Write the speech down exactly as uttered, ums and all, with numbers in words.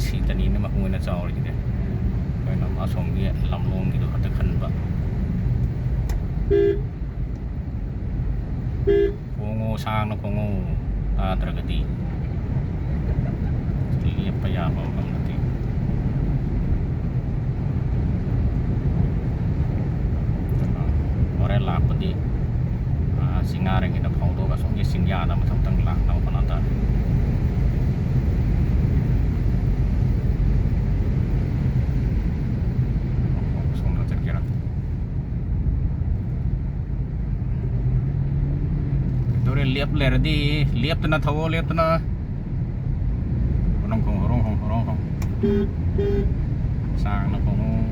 ꯁꯤ ꯇꯅꯤꯅ ꯃꯄꯨꯡ ꯑꯣꯏꯅ ꯆꯥꯎꯔꯤꯁꯤꯗꯤ꯫ ꯑꯩꯈꯣꯏꯅ ꯑꯁꯣꯝꯒꯤ ꯂꯝꯂꯣꯡꯒꯤꯗꯣ ꯈꯛꯇ ꯈꯟꯕ꯫ ꯈꯣꯡꯉꯣ, ꯁꯥꯡꯅ ꯈꯣꯡꯉꯣ꯫ ꯇꯥꯗ꯭ꯔꯒꯗꯤ ꯂꯦꯞꯄ ꯌꯥꯕ ꯃꯐꯝ ꯅꯠꯇꯦ꯫ ꯑꯗꯨꯅ ꯍꯣꯔꯦꯟ ꯂꯥꯛꯄꯗꯤ, ꯑꯥ, ꯆꯤꯡꯉꯥꯔꯦꯟꯒꯤꯗ ꯐꯥꯎꯗꯣꯛꯑꯒ ꯑꯁꯣꯝꯒꯤ ꯆꯤꯡꯌꯥꯗ ꯃꯊꯪ ꯃꯊꯪ ꯂꯥꯛꯅꯕ ꯍꯣꯠꯅ ꯇꯥꯔꯦ꯫ ꯑꯁꯣꯝꯗ ꯆꯠꯀꯦꯔꯥ? ꯀꯩꯗꯧꯔꯦ? ꯂꯦꯞ ꯂꯩꯔꯗꯤ ꯂꯦꯞꯇꯅ ꯊꯧꯑꯣ, ꯂꯦꯞꯇꯅ꯫ ꯍꯣꯔꯣꯡ ꯈꯣꯡ, ꯍꯣꯔꯣꯡ ꯈꯣꯡ, ꯍꯣꯔꯣꯡ ꯈꯣꯡ꯫ ꯁꯥꯡꯅ ꯈꯣꯡꯉꯨ꯫